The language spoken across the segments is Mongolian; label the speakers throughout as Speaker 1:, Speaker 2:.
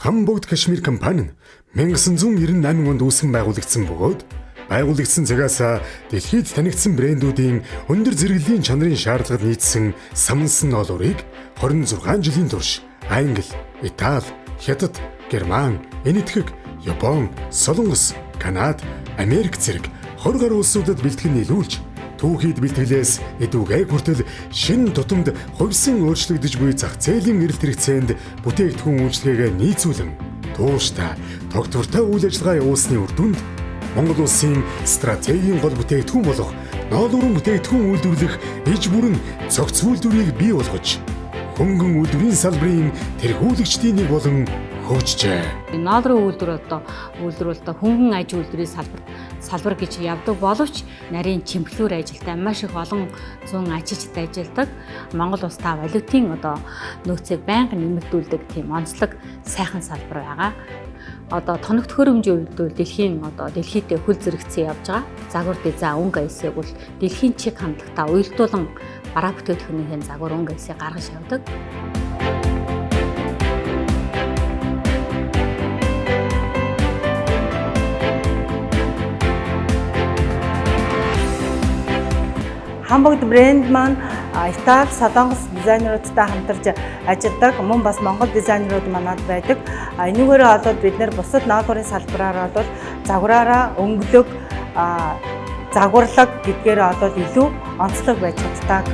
Speaker 1: Хан Богд Кашмир компани нь 1998 онд үүсгэн байгуулагдсан бөгөөд байгуулагдсан цагаас дэлхийд танигдсан брэндүүдийн өндөр зэрэглэлийн чанарын шаардлагад нийцсэн самнасан ноолуурыг 26 жилийн турш Англи, Итали, Хятад, Герман, Энэтхэг, Япон, Солонгос, Канада, Америк зэрэг 20 гаруй улсуудад бэлтгэн нийлүүлж түүхийд бэлтгэлээс эдүгээ хүртэл шинэ тутамд хувьсан өөрчлөгдөж буй зах зээлийн эрэлт хэрэгцээнд бүтээгдэхүүн үйлчилгээгээ нийцүүлэн тууштай тогтвортой үйл ажиллагаа явуулсны үр дүнд Монгол улсын стратегийн гол бүтээгдэхүүн болох ноолуурын бүтээгдэхүүн үйлдвэрлэх иж бүрэн цогц үйлдвэрийг бий болгож хөнгөн үйлдвэрийн салбарын тэргүүлэгчдийн нэг болон хөгжжээ.
Speaker 2: Ноолрын үйлдвэр одоо үйлдвэр бол одоо хөнгөн аж үйлдвэрийн салбар гэж явдаг боловч нарийн чимхлүүр ажилтай маш их олон зуун ажилчид ажилладаг. Монгол улстай валютын одоо нөөцийг байнга нэмэгдүүлдэг тийм онцлог сайхан салбар байгаа. Одоо тоног төхөөрөмжийн хувьд бол дэлхийн одоо дэлхийдээ хөл зэрэгцэн явж байгаа. Загвар дизайн өнгө аясыг бол дэлхийн чиг хандлагатай уялдуулан бараа бүтээгдэхүүнийхээ загвар өнгө аясыг гаргаж явдаг.
Speaker 3: Хан Богд брэнд маань Итали, Солонгос дизайнеруудтай хамтарч ажилладаг. Мөн бас Монгол дизайнерууд манад байдаг. Энүүгээрээ болоод бид нэр бусад ноолуурын салбараар бол загвараараа өнгөлөг, загварлаг гэдгээрээ болоод илүү онцлог байж чаддаг.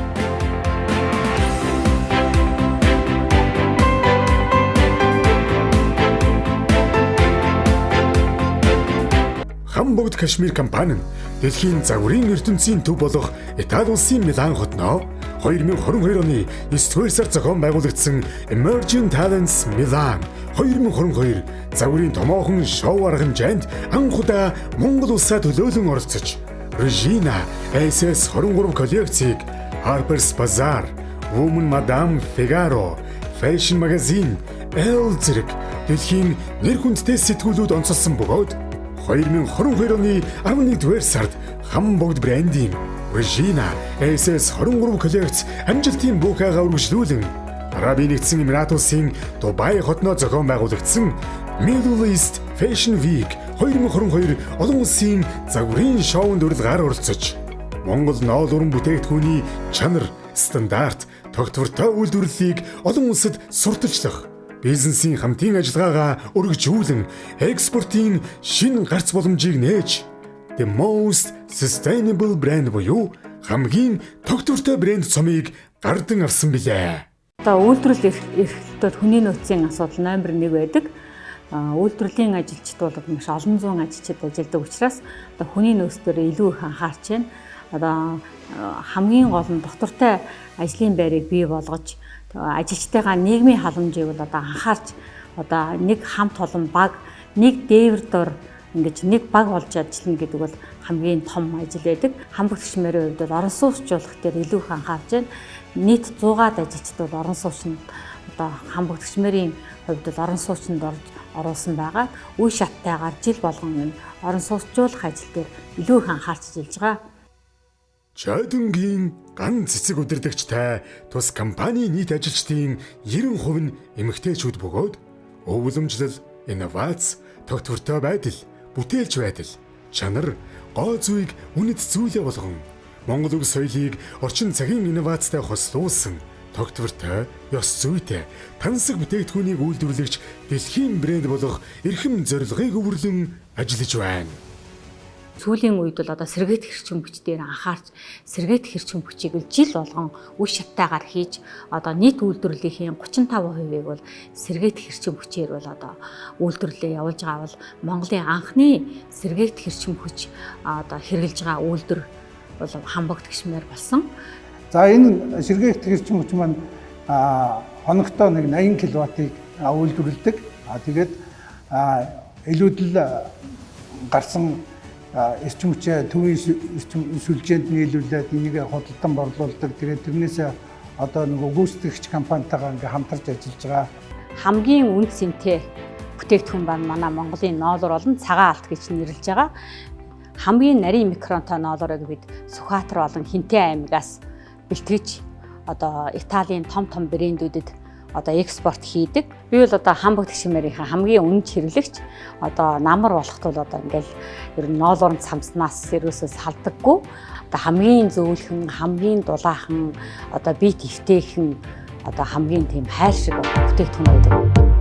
Speaker 1: Хан Богд Кашмир компани нь дэлхийн загварын ертөнцийн төв болох Итали улсын Милан хотноо 2022 оны 9-р сард зохион байгуулагдсан Emerging Talents Milan 2022 загварын томоохон шоу аргамжинд анх удаа Монгол улсаа төлөөлөн оролцож Regina SS23 коллекцийг Harper's Bazaar, Woman Madame Figaro, Fashion Magazine, Elle зэрэг дэлхийн нэр хүндтэй сэтгүүлүүд онцолсон бөгөөд 2022 оны 11-р сард Хан Богд брендийн Regina SS23 коллекц амжилтын бүхээгээ үргэлжлүүлэн Арабын Нэгдсэн Эмират Улсын Дубай хотноо зохион байгуулагдсан Middle East Fashion Week 2022 олон улсын загварын шоунд урилгаар оролцож Монгол ноолуурын бүтээгдэхүүний чанар, стандарт, тогтвортой үйлдвэрлэлийг олон улсад сурталчлах, бизнесийн хамтын ажиллагаагаа өргөжүүлэн экспортын шинэ гарц боломжийг нээж The Most Sustainable Brand буюу хамгийн тогтвортой брэнд цомыг гардан авсан билээ.
Speaker 2: Одоо үйлдвэрлэл эрхлэлтүүд хүний нөөцийн асуудал номер 1 байдаг. Үйлдвэрлэлийн ажилчид бол маш олон зуун ажилчид ажилладаг учраас одоо хүний нөөц дээр илүү их анхаарч байна. Одоо хамгийн гол нь доктортой ажлын байрыг бий болгож ажилчдынхаа нийгмийн халамжийг бол одоо анхаарч одоо нэг хамт олон баг, нэг дээвэр дор ингэж нэг баг болж ажиллана гэдэг бол хамгийн том ажил байдаг. Хан Богд Кашмирын хувьд бол орон сууцчлах дээр илүү их анхаарч байна. Нийт 100-аад ажилчид бол орон суучинд одоо Хан Богд Кашмирын хувьд бол орон суучинд орж оруулсан байгаа. Үе шаттайгаар жил болгон энэ орон сууцчлах ажил дээр илүү их анхаарч ажиллаж байгаа.
Speaker 1: Чадангийн ган цэцэг удирдагчтай тус компани нийт ажилчдын 90% нь эмэгтэйчүүд бөгөөд өвлөмжлөл, инновац, тогтвортой байдал, бүтээлч байдал, чанар, гоо зүйг үнэт зүйлээ болгон Монгол өг соёлыг орчин цагийн инновацтай хослуулсан тогтвортой, ёс зүйтэй, тансаг бүтээгдэхүүнийг үйлдвэрлэгч дэлхийн брэнд болох эрхэм зорилгыг өвөрлөн ажиллаж байна.
Speaker 2: Сүүлийн үед бол одоо сэргээх эрчим хүч дээр анхаарч сэргээх эрчим хүчийг л жил болгон үе шаттайгаар хийж одоо нийт үйлдвэрлэлийн 35%-ийг бол сэргээх эрчим хүчээр бол одоо үйлдвэрлэлээ явуулж байгаа бол Монголын анхны сэргээх эрчим хүч одоо хэрэглэж байгаа үйлдвэр бол Хан Богд Кашмир болсон.
Speaker 4: За, энэ сэргээх эрчим хүч маань хоногтоо нэг 80 кВт-ыг үйлдвэрлэдэг. Тэгээд илүүдэл гарсан эрчим хүчээ төвийн эрчим сүлжээнд нийлүүлээд энийг худалдан борлуулдаг. Тэгээд тэрнээсээ одоо нөгөө гүйцэтгэгч компанитайгаа ингээ хамтарч ажиллаж байгаа.
Speaker 2: Хамгийн үн цэнтэй бүтээгдэхүүн байна манай Монголын ноолуур болон цагаан алт гэж нэрлэж байгаа. Хамгийн нарийн микронтой ноолуурыг бид Сүхбаатар болон Хэнтэй аймагаас бэлтгэж одоо Италийн том том брэндүүдэд Одоо экспорт хийдэг. Би бол одоо Хамбогт гişмээрийнхээ хамгийн үнэнч хэрэглэгч, одоо намар болохт бол одоо ингээл ер нь ноолуурын самснаас ерөөсөө салдаггүй. Одоо хамгийн зөөлхөн, хамгийн дулаахан, одоо бие твтэйхэн, одоо хамгийн тийм хайр шиг бүтээгдэхүүн байдаг.